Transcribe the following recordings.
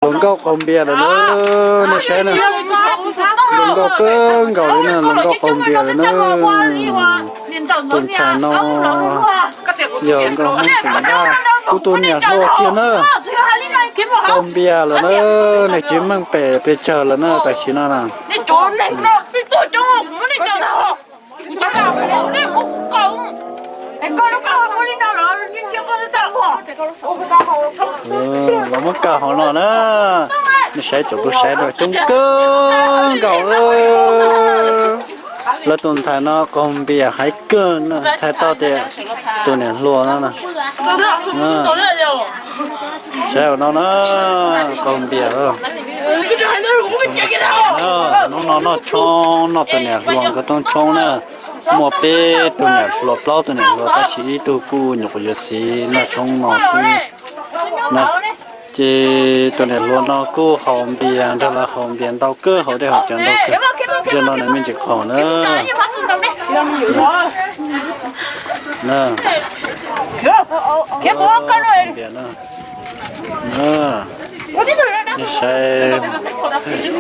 Hluas nkauj qaug npias lawm na, nej saib na. Hluas nkauj kawg nkaus li na, hluas nkauj qaug npias lawm na. Tus ntxhais no yog nkauj Hmoob Xeem Vaj, kuv tus niam hluas kiag na. Qaug npias lawm na, nws tsis meej pem pes tsawg lawm na tam sim no na. Los muab kaw hauv no na. Nej saib, cov tus saib no coob kawg nkaus. Lawv tus ntxhais no qaug npias heev kawg, txhais tau tias tus niam hluas no na. Saib hauv no na, qaug npias. Hnub no noj tshoob, noj tus niam hluas nkawd rooj tshoob na. Muaj peb tug niam hluas, plaub tug niam hluas, tab sis ib tug kuj nyuam qhuav yuav xiv noj tshoob no xwb na. Ces tus niam hluas no kuj haus npias, nrog lawv haus npias ntau kawg, haus dej haus cawv ntau kawg. Zaum no nws me ntsis qaug na. Npias na. Nej saib,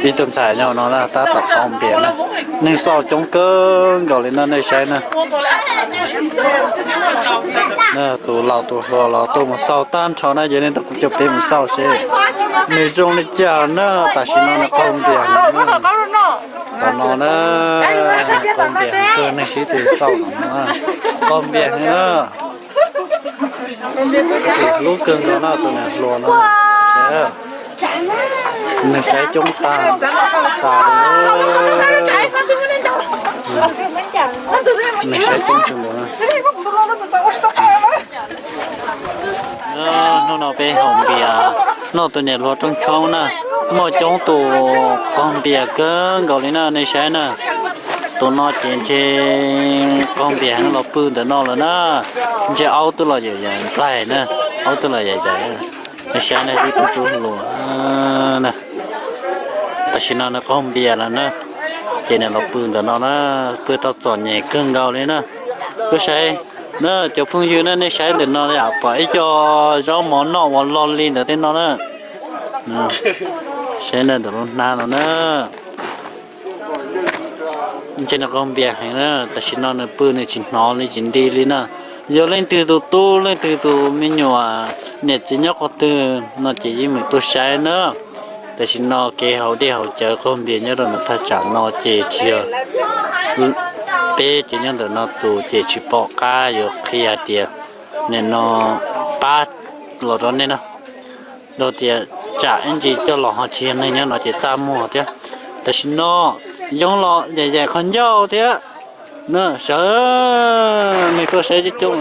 ib tug ntxhais nyob no na tab tom qaug npias na. Neeg xauj coob kawg nkaus li no nej saib na. Tus laus tus hluas los tuaj mus xauj tag nrho na, yog li ntawd kuv coj peb mus xauj seb nws zoo li cas na. Tam sim no nws qaug npias heev na. Tom no na, qaug npias heev kawg, nej saib tus xauj tom no na, qaug npias heev na. Tsis hlub kawg nkaus no tus niam hluas no. Nws saib coob tag tas li. Nws saib coob kawg nkaus na. Hnub no peb haus npias noj tus niam hluas rooj tshoob na, muaj coob tus qaug npias kawg nkaus li na nej saib na. Tus no ces ntshe qaug npias heev los pw ntawm no lawm na. Ntshe aub twb los yaim yaim nplaig na, aub twb los yaim yaim. Nej saib na, ib tug tub hluas na, tam sim no nws qaug npias lawm na, ces nws los pw ntawm no na, pw tau txom nyem kawg nkaus li na. Koj saib na, cov phooj ywg na, nej saib ntawm no yam pom ib co zaub mov noj uas loj li ntawd tej no na. Saib ntawm lub hnab no na. Ntshe nws qaug npias heev na, tam sim no nws pw nws tsis hnov li tsis nti li na. Yog leej twg tus tub leej twg tus me nyuam niam txiv nyob qhov twg no ces yeej meem tuaj saib na. Tam sim no kev haus dej haus cawv qaug npias nyob rau nws thaj tsam no ces tsis yog peb ces nyob ntawm no tus ces tsis pom qab yuav qhia hais tias nim no pab los rau nej na. Rau tias tsam ib ntsis coj los ho tsis yog neeg nyob no ces txaj muag thiab. Tam sim no yoov los yaim yaim qhov ncauj thiab. Na sawv, neeg tuaj saib coob coob.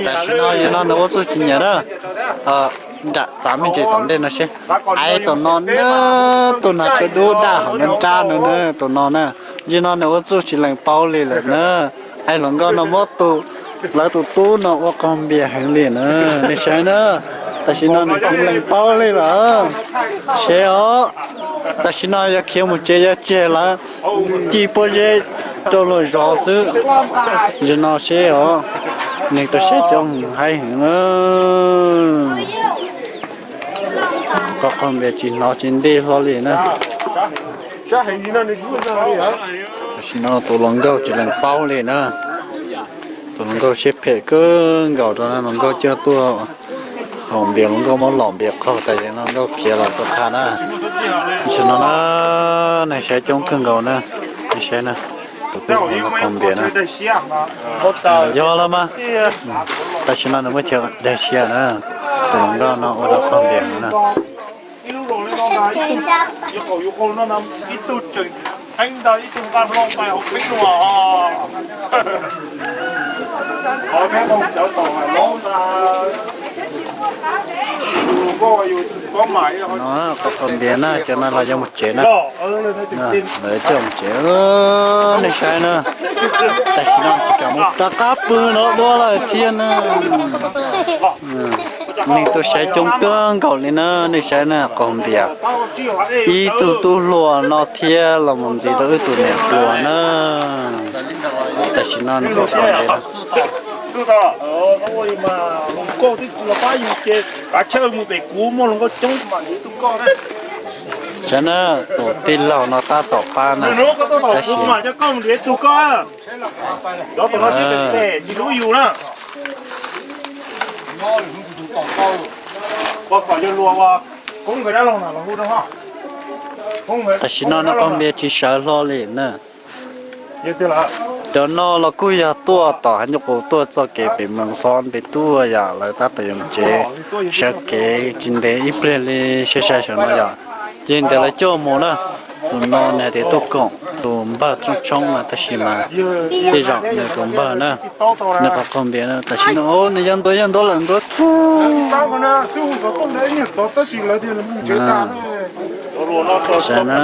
Tam sim no yog no nws ua txuj tsis nyiam na. Nram tav me ntsis tom ntej no seb. Ais tom no na, tus hnav tsho dub daj hauv no nrab no na, tus no na. Yog no nws ua txuj tsis lees paub li lawm na. Ais hluas nkauj no muab tus, lawv tus tub no ua qaug npias heev li na. Nej saib na, tam sim no nws tsis lees paub li lawm. Seb os, tam sim no yog khiav mus tsev yog tseg lawm, ci pob zeb rau luag zov xwb. Yog no seb os, neeg tuaj saib coob haib heev na. Qaug qaug npias tsis hnov tsis nti hlo li na. Tam sim no tus hluas nkauj tsis lees paub li na. Tus hluas nkauj siab phem kawg nkaus rau na, hluas nkauj coj tuaj haus npias, hluas nkauj muab lom npias qaug tas ces hluas nkauj khiav los tuaj qha na. Tam sim no na, neeg saib coob kawg nkaus na, nej saib na, tus tub hluas nkauj qaug npias na. Yog los mas, tam sim no nws muaj chaw dag siab na, tus hluas nkauj no ua rau qaug npias na. Ib lub los li no ntag, ib tug, ib tug tseem theeb ntag, ib tug nqa hlo nqaij hauv pheeb no. Qhov peb mus cawv tom hais lob ntag. Tus hluas nkauj yus pob mam no, qaug qaug npias na, cov no los yuav mus tsev na. Lawv coj mus tsev, nej saib na. Tam sim no tsis kam mus rov qab pw no dua lawm thiab na. Neeg tuaj saib coob kawg nkaus li na, nej saib na, qaug npias. Ib tug tub hluas no thiab los mus ntxiv rau wb tus niam hluas na. Tam sim no nws qaug npias na. Hluas nkauj twb los pab yus ces kav tsij mus pem kuv, muaj hluas nkauj coob mam li tus koj na. Saib na, tus tij laug no tab tom pab na, tab sis tam sim no nws qaug npias tsis sawv hlo li na. Cov no los kuj yog tuaj tom hav nyuj qus tuaj txoj kev pem Moos Xob pem tuaj yom, lawv tab tom yuav mus tsev, sawv kev tsis ntev ib pliag li sai sai saum no yom. Ces ntawd lawv coj mus na. Tus no nws hais tias tuaj koom tus npawg Tshoob Tshoob na, tab sis mas tej zaum nws tus npawg na, nws qhov qaug npias na. Tam sim no nws yog ntuav yog ntuav lawm ntuav. Saib na,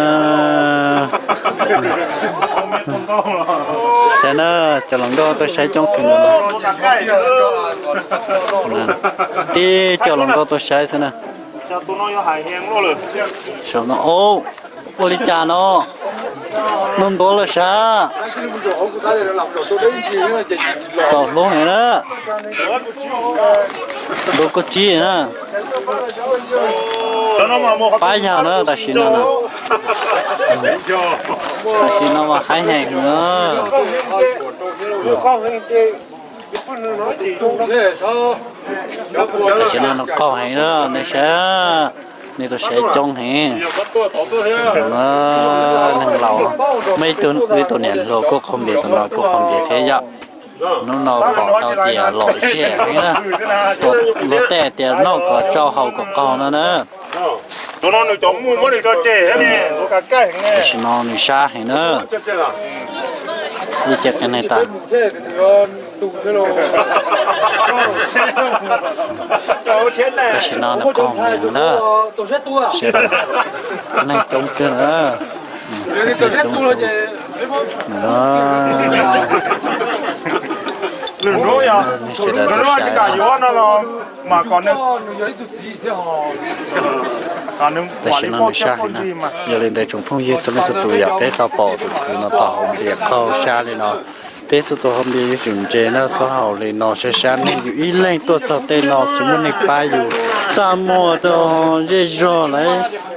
saib na, cov hluas nkauj tuaj saib coob kawg nkaus. Tib cov hluas nkauj tuaj saib xwb na. Saum no, ua li cas no, ntuav ntuav lawm sav. Txaus hlub heev na. Ntuav kuj tsib na. Pab yawg na tam sim no. Tam sim no mas haib heev na. Tam sim no nws qaug heev na, nej saib, nej tuaj saib coob heev. Neeg laus, muaj ib tug, ib tug niam hluas kuj qaug npias, tus no kuj qaug npias thiab yom. Hnub no pom tau tias lom zem heev na, luag tej tias noj kom tsau haus kom qaug no na. Tam sim no nws sab heev na. Ib ce qias neeg tas. Tam sim no nws qaug heev na. Neeg coob kawg na. Tam sim no nws sab heev na. Yog li ntawd tsoom phooj ywg txhua leej txhua tus, yog peb tau pom tus kwv no tau haus npias qaug sab li no, peb txhua tus haus npias yuav tsum ntse na, txhob haus li no sab sab. Nej yus ib leeg tuaj txog tej no tsis muaj neeg pab yus, txaj muag rau zej zog lawm.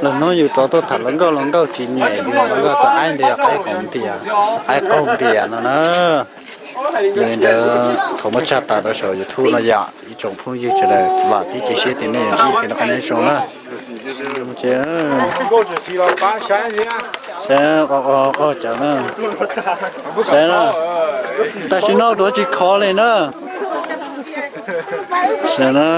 Lwm hnub yus rov tuaj tham hluas nkauj, hluas nkauj tsis nyiam yus, hluas nkauj tau aib ntawd yog qaib qaug npias, qaib qaug npias no na. Yog li ntawd thov muab tshaj tawm rau saum YouTube no yom, ib tsoom phooj ywg sawv daws, vam thiab cia siab tias nej yuav ntsib kev noj qab nyob zoo na. Saib, saib na, tam sim no duav tsis khov li na. Saib na.